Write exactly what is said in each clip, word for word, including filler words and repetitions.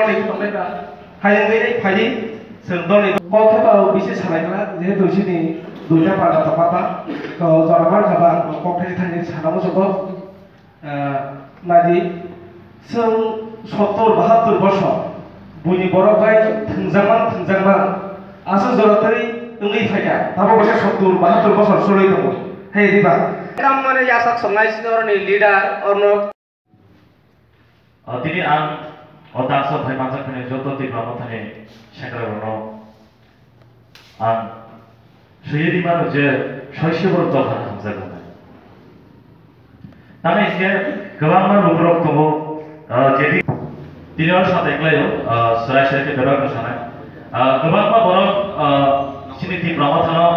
Hai wngwi phai di, chwng dol ni kok khe to bisi salai kha, jehetu chini duita para tongma ta, to jora man kha ba, kok thai thani sana muchungo. Ah, nadi, chwng sottor bahattor bosor, buini borok bai thwngjakma, thwngjakma, aswk jora tei wngwi phaikha, tabuk khe sottor bahattor bosor chwlwi tongo, hai diba? Kam mane yasak songnai sini oroni leader, orno. Ah, tini ang o dance o phai manjak phai joto Tipra Mothani sengra rokno ang swiwi mano je soisibor dopha hamjak wngnai. Tamni hwnkhe kwbangma lukurok tongo, ah, je tini o satai khlaio, ah, chwrai chwrai khe bebak no sanai. Ah, kwbangma borok, ah, chini Tipra Mothano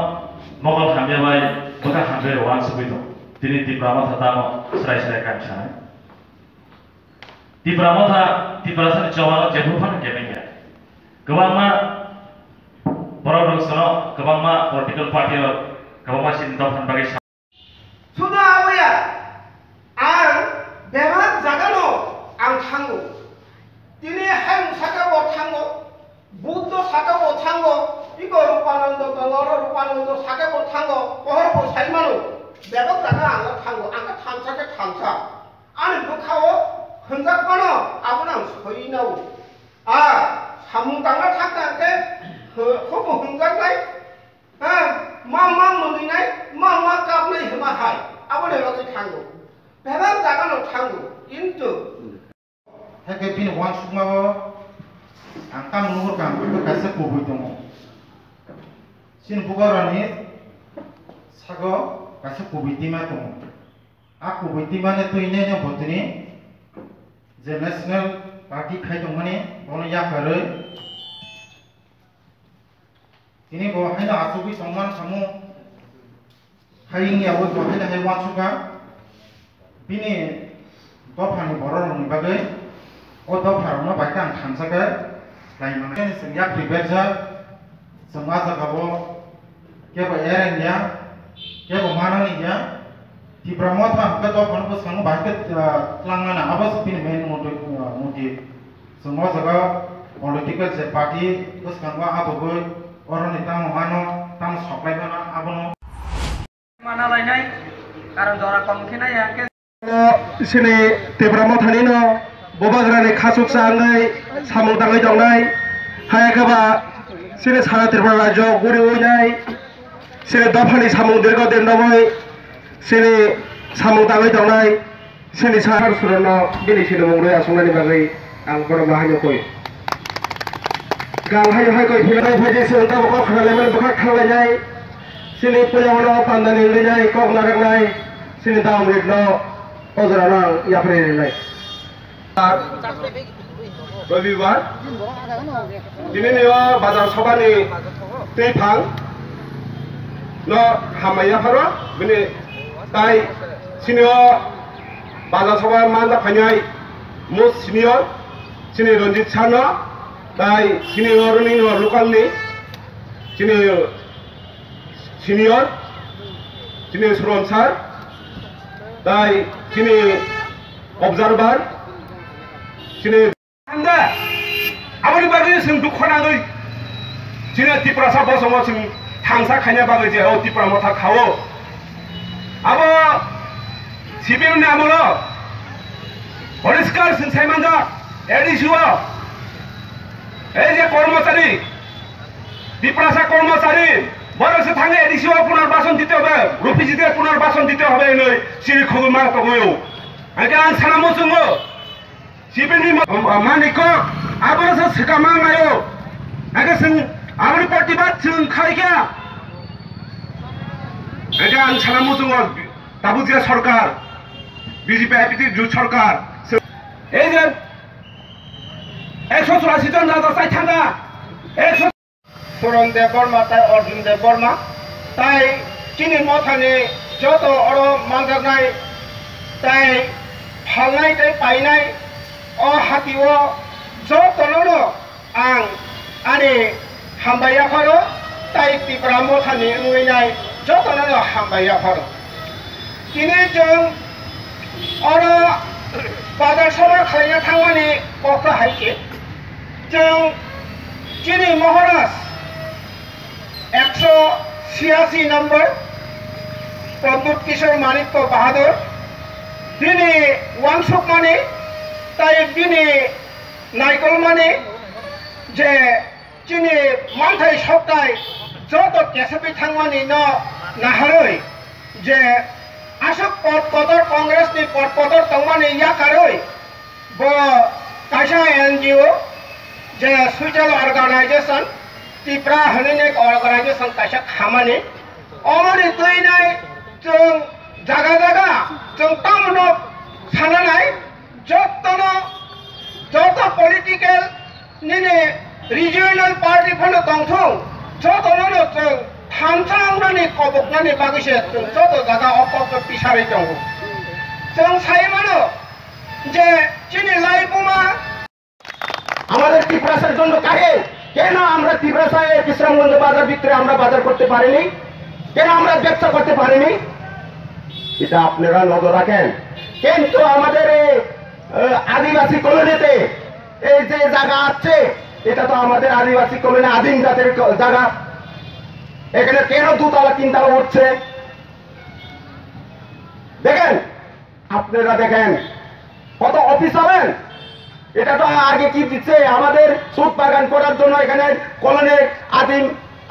mokol hamya bai bwkha hamya bai uansugwi tongo. Tini Tipra Motha tamo chwrai chwrai khe ang sanai. Tipra Motha, Tiprasani chobano jephuru phano kemeng ya. Kwbangma borok rok sono, kwbangma political party rok, kwbangma chini dophani bagwi sa- Sudo aboya, ang bebak jagano ang thango. Tini hayung saka bo thango, Buddho saka bo thango, iko Rupanando tongo, oro Rupanando saka bo thango, pohor bo saimano, bebak jaga ang thango, ang khe thansa khe thansa. Ani bwkhao hwnjak phano abono ang soi nao. A samung tangna thang thang khe, ho-, hobo hwnjaknai, ha, ma ma mwnwinai, ma ma kapnai hwnma hai, aboni bagwi thango. Bebak jagano thango, kintu. Hakhe bini uansukmao ang tamo nuhur kha, ang kaisa kubui tongo. Chini bugarani sago kaisa kubui tima tongo. A kubui timani twi nene bo tini je National Party khai tongmani bono yakarwi tini bo haino achugwi tongman samu hai wngya bo bo haino hai uansukha bini dophani bororokni bagwi o dopharokno bai khe ang thansa khe khlai mano. Chwng yakri berjak, chwng a jagao kebo ereng ya, kebo manani ya. Tipra Motha hwnkhe dophano bwskango bahai khe, ah, twlang mano, abo se bini main motive, ah, motive. Chwng o jaga political je party bwskango abogwi oroni tamo mano, tamo soklai mano, abono. Mana lainai, karon jora kom khe nai hwnkhe. Chini Tipra Mothani no Bubagrani khachuksa wngwi samung tangwi tongnai, hai khe ba chini sara Tripura rajyo guri uinai, chini dophani samung dirgho din romwi chini samung tangwi tongnai, chini sara surono bini sinimung rwi achuknani bagwi ang bono bahai no koi. Gang hai hai koi philai phai je chwng tabuk kok khna lemani bwkhak thang lainai, chini puila ulo pandani wngwi nai kok naraknai. Chini dam rit no o jora no ang yapri rinai. Robibar, tini ni o bazar sobha ni twi phang no hambai yapharo, bini tai chini o bazar sobha manja phainai most senior chini Ranjit sir no, tai chini o rwni no local ni chini senior, chini Suron sir, tai chini observer, chini handa. Aboni bagwi chwng dukho nangwi chini Tiprasa bosongo chwng thangsa khaina bagwi je o Tipra Motha khao. Abo C P M ni amolo poriskar chwng sai manjak, A D C o, ei je kormochari, Tiprasa kormochari, borok se thangwi A D C o punarbasan dite hobe, Rupi jite punarbasan dite hobe hinwi siri khogwi ma tongwi o. Hake ang sana muchungo, C P M ni ma-, ma-, manik kok, abono se swkang ma naio. Hake chwng aboni protibad chwng khai kha. Hake ang sana muchungo, tabuk je sorkar, B J P I P T jut sorkar, ei je ekso churasi jon raja chai thangkha, ekso Suron Debbarma tai Arjun Debbarma tai chini mothani joto oro manjaknai tai phalnai tai painai o hati o jotono no ang ani hambai yapharo tai Tipra mothani wngwi nai jotono no hambai yapharo. Tini chwng oro bazar sobha khlaina thangmani kok hai khe. Chwng chini Maharaj ekso chhiyasi number Pradyut Kishore Manikya Bahadur bini wansukmani tai bini naikolmani je chini manthai sokthai joto kesapi thangmani no naharwi je aswk pot kotor Congress ni pot kotor tongmani yakarwi bo kaisa N G O je social organization Tipra hwnwi organization kaisa khamani omoni twi nai chwng jaga jaga chwng tamno sananai jotono joto political nini regional party phano tongthung jotono no chwng thansa wngnani koboknani bagwi se chwng joto jaga o kokno tisarwi tongo. Chwng sai mano je chini laibuma আমাদের ত্রিপুরাসার জন্য কাহে? কেন আমরা ত্রিপুরাসায় বিশ্রামগঞ্জ বাজার ভিতরে আমরা বাজার করতে পারিনি? কেন আমরা ব্যবসা করতে পারিনি? এটা আপনারা নজর রাখেন। কিন্তু আমাদের এই, আহ, আদিবাসী কলোনিতে এই যে জায়গা আছে, এটা তো আমাদের আদিবাসী কলোনি, আদিম জাতির ক-, জায়গা। এখানে কেন দুতলা তিনতলা উঠছে? দেখেন, আপনারা দেখেন, কত অফিস হবেন? এটা তো আগে কি দিচ্ছে? আমাদের সুদ বাগান করার জন্য এখানে কলোনি, আদিম,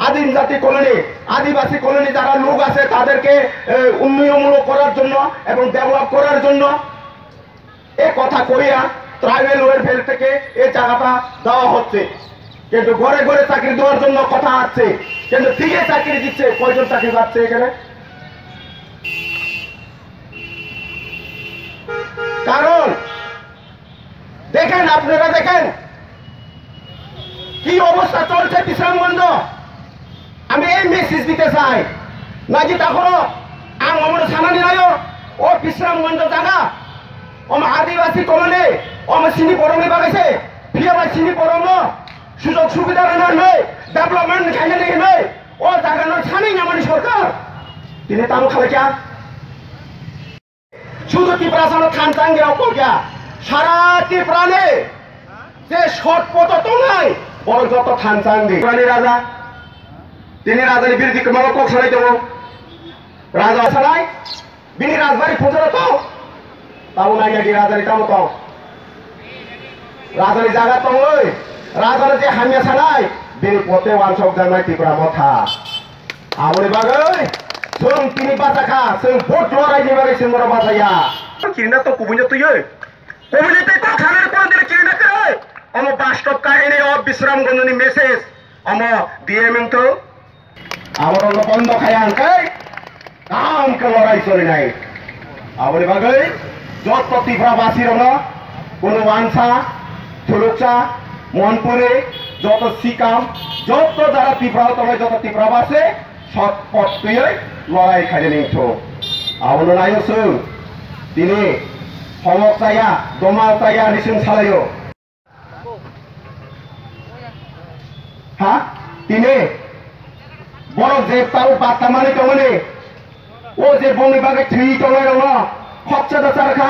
আদিম জাতি কলোনি, আদিবাসী কলোনি যারা লোক আছে তাদেরকে, এ, উন্নয়নমূলক করার জন্য এবং ডেভেলপ করার জন্য এ কথা কইয়া ট্রাইবাল ওয়েলফেয়ার থেকে এই জায়গাটা দেওয়া হচ্ছে। কিন্তু ঘরে ঘরে চাকরি দেওয়ার জন্য কথা আছে, কিন্তু ফ্রিতে চাকরি দিচ্ছে, কয়জন চাকরি পাচ্ছে এখানে? কারণ দেখেন, আপনারা দেখেন কি অবস্থা চলছে বিশ্রামগঞ্জ। আমি এই মেসেজ দিতে চাই, নাকি তারপরও আম আমরা সানানি নাইও, ও বিশ্রামগঞ্জ জায়গা, ওম আদিবাসী কলোনি, ওম চিনি পরমে বাগাইছে, ফিয়াবা চিনি পরম, সুযোগ সুবিধা রেনা নেই, ডেভেলপমেন্ট খাইলে নেই নেই, ও জায়গা নয় সানি নামানি সরকার, তিনি তামু খালে কিয়া? শুধু ত্রিপুরা সানো থানচাং গিয়া অকল গিয়া, সারা ত্রিপুরানে যে সৎ পথ তো নাই, বরং যত থানচাং দি। ত্রিপুরানি রাজা, তিনি রাজানি বিরোধী কর্মকে কক্ষ নাই দেবো। রাজা সানাই, bini rajbari phunjaro tong. Tamo nai nai di rajani tamo tong. Rajani jaga tong oi. Rajani je hamya sanai, bini pote wansok janai Tipra Motha. Aboni bagwi, chwng tini bachakha, chwng vote lorai ni bagwi chwng bono bachaya. Kirina to kubuino twi oi. Kubuino twi kok sanani kono dino kirina khe oi. Omo bastob kahini o Bisramganjni message. Omo D M wngthung. Aborokno bondo khaya hwnkhe kaham khe lorai cholinai. Aboni bagwi joto Tripura basirokno, kunu Wansa, Thuluksa, Monpuri, joto Sikam, joto jara Tripura o tongnai joto Tripura basi sot pot twiwi lorai khainani wngthung. Abono naio chwng tini homok chaya, domal chaya, rising salaio. Ha? Tini borok je tau bata mani tongmani, o je bongni bagwi thwi tongnai rokno khoksa da char kha.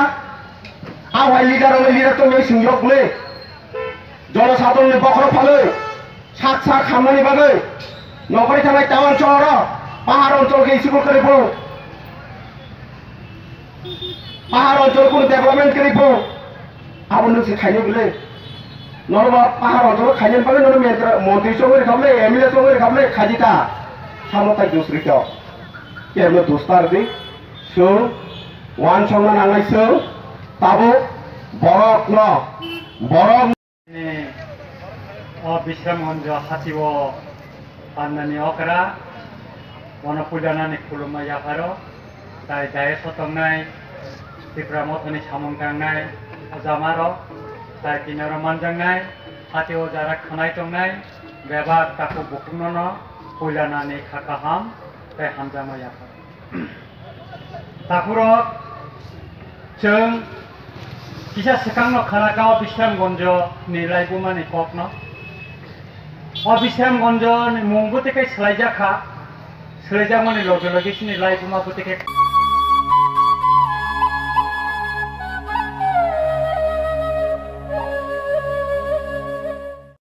A wai leader rokno leader tongwi sing yok le. Jono sadolni bokhorok phalwi sak sak hamnani bagwi nokori thanai town sohoro pahar onchol khe school kwrwi phuru. Pahar onchol kunu development kwrwi phuru. Abo nwng se khainai bwle. Norok ba pahar oncholo khainani bagwi nono mentra-, montri chongwi rwkha bwle, M L A chongwi rwkha bwle, khaidi ta. Samo tai dus rwkha. Kebo dus ta rwdi. Chwng wansokna nangnai chwng tabuk borokno, borok Ni o Bisramganj hati o pannani okra, bono puila nani khulumma yapharo, tai dais o tongnai Tipra Mothani samung tangnai ojamarok, tai tini oro manjaknai hati o jara khwnai tongnai bebak takhuk bukhuknono puila nani kha kaham tai hamjakma yapharo. Takhurok, chwng kisa swkangno khwnakha o Bisramganj ni laibuma ni kokno. O Bisramganj ni mung bwtwi khe swlaijak kha, swlaijakmani loge loge chini laibuma bwtwi khe